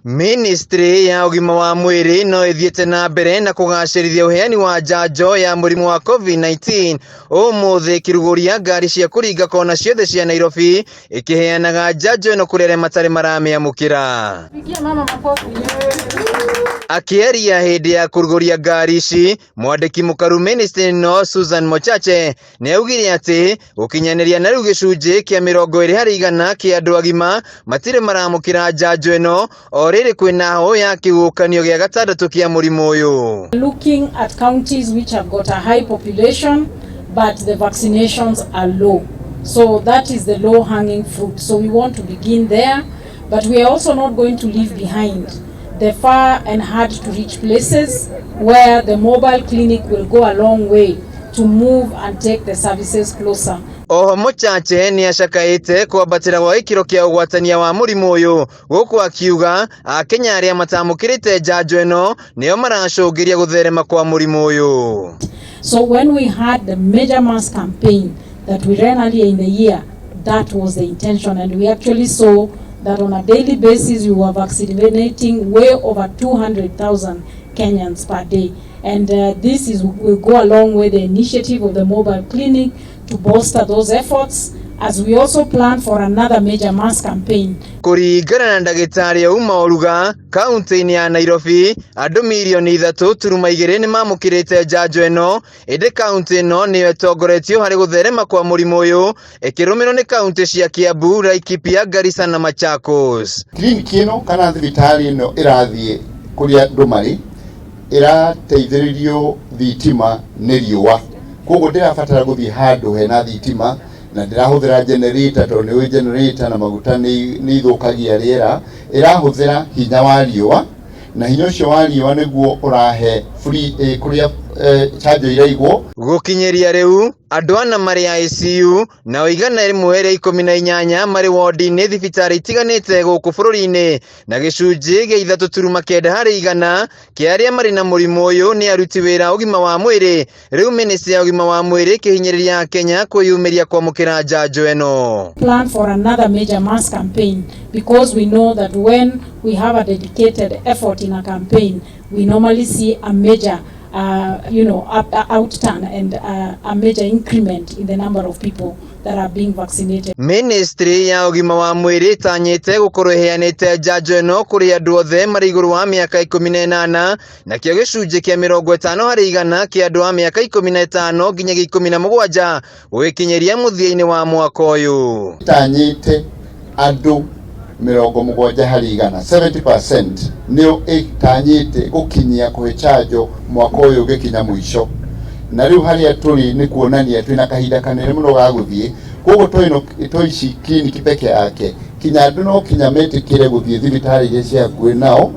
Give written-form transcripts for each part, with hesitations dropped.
Ministry ya ũgima wa mwĩrĩ no ĩthiĩte na mbere na kũgacĩrithia ũheani wa njanjo ya mũrimũ wa COVID-19 ũmũthĩ ĩkĩrugũria ngari cia kũringa kona ciothe cia Nairobi ĩkĩheanaga njanjo ĩno kũrĩ arĩa matarĩ maramĩamũkĩra. Pigia mama makofi. Akĩaria hĩndĩ ya kũrugũria ngari ici, mwandĩki mũkaru ministry ĩno Susan Mochache nĩ augire atĩ gũkinyanĩria na rĩu gĩcunjĩ kĩa 20% kĩa andũ agima matirĩ maramũkĩra njanjo ĩno o rĩrĩ kwĩna hũ ya kĩhuhũkanio gĩa gatandatũ kĩa mũrimũ ũyũ. Looking at counties which have got a high population but the vaccinations are low. So that is the low hanging fruit. So we want to begin there, but we are also not going to leave behind the far and hard to reach places where the mobile clinic will go a long way to move and take the services closer. Oho Mochache nĩ acakaĩte kwambatĩra gwa gĩkĩro kĩa ũgwatania wa mũrimũ ũyũ gũkũ akiuga akenya arĩa matamũkĩrĩte njanjo ĩno nĩo maracũngĩria gũtherema kwa mũrimũ ũyũ. So when we had the major mass campaign that we ran earlier in the year, that was the intention, and we actually saw that on a daily basis we were vaccinating way over 200,000 Kenyans per day. And this is will go along with the initiative of the mobile clinic to bolster those efforts as we also plan for another major mass campaign. Kũringana na ndagĩtarĩ Auma Oruga, kaunti-inĩ ya Nairobi andũ mirioni 3.2 nĩ mamũkĩrĩte njanjo ĩno, ĩndĩ kaunti ĩno nĩyo ĩtongoretio harĩ gũtherema kwa mũrimũ ũyũ ĩkĩrũmĩrĩrwo nĩ kaunti cia Kiambu, Laikipia, Garissa na Machakos. Kiriniki ĩno kana thibitarĩ ĩno ĩrathiĩ kũrĩa andũ marĩ ĩrateithĩrĩrio thitima nĩ riũa, koguo ndĩrabatara gũthiĩ handũ hena thitima na ndĩrahũthĩra generator, tondũ nĩ ũĩ generator na maguta nĩ ithũkagia rĩera. Ĩrahũthĩra hinya wa riũa, na hinya ũcio wa riũa nĩguo ũrahe free kũrĩa chanjo iraigwo. Gũkinyĩria rĩu andũ ana marĩ ICU nao 118 marĩ wodi-inĩ thibitarĩ itiganĩte gũkũ bũrũri-inĩ, na gĩcunjĩ gĩa 3.9% kĩa arĩa marĩ na mũrimũ ũyũ nĩ aruti wĩra ũgima wa mwĩrĩ. Rĩu ministry ya ũgima wa mwĩrĩ ĩkĩhinyĩrĩria Akenya kwĩyumĩria kwamũkĩra njanjo ĩno. Plan for another major mass campaign because we know that when we have a dedicated effort in a campaign, we normally see a major outturn and a major increment in the number of people that are being vaccinated. Ministry ya ũgima wa mwĩrĩ ĩtanyĩte gũkorwo ĩheanĩte njanjo ĩno kũrĩ andũ othe marĩ igũrũ wa mĩaka 18, nakĩo gĩcunjĩ kĩa 50% kĩa andũ a mĩaka 15 nginyagia 17 gũgĩkinyĩria mũthia-inĩ wa mwaka ũyũ. Ĩtanyĩte andũ 70% 70% nĩo ĩtanyĩte gũkinyia kũhe chanjo mwaka ũyũ ũgĩkinya mũico, na rĩu harĩa tũrĩ nĩ kuonania twĩna kahinda kanene mũno ga gũthiĩ. Koguo to ĩno to ici kiriniki peke yake, kinya andũ no kinya metĩkĩre gũthiĩ thibitarĩ iria ciĩ hakuhĩ nao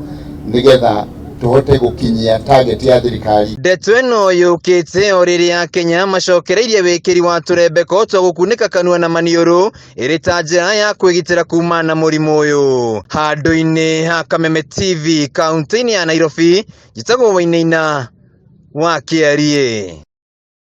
nĩgetha tũhote gũkinyia target ya thirikari. Ndeto ĩno yũkĩte o rĩrĩa Kenya macokereirie wĩkĩri wa tũrembeko twa gũkunĩka kanua na maniũrũ ĩrĩ ta njĩra ya kwĩgitĩra kuma na mũrimũ ũyũ. Handũ-inĩ ha Kameme TV kaunti-inĩ ya Nairobi, njĩtagwo Wainaina wa Kĩariĩ.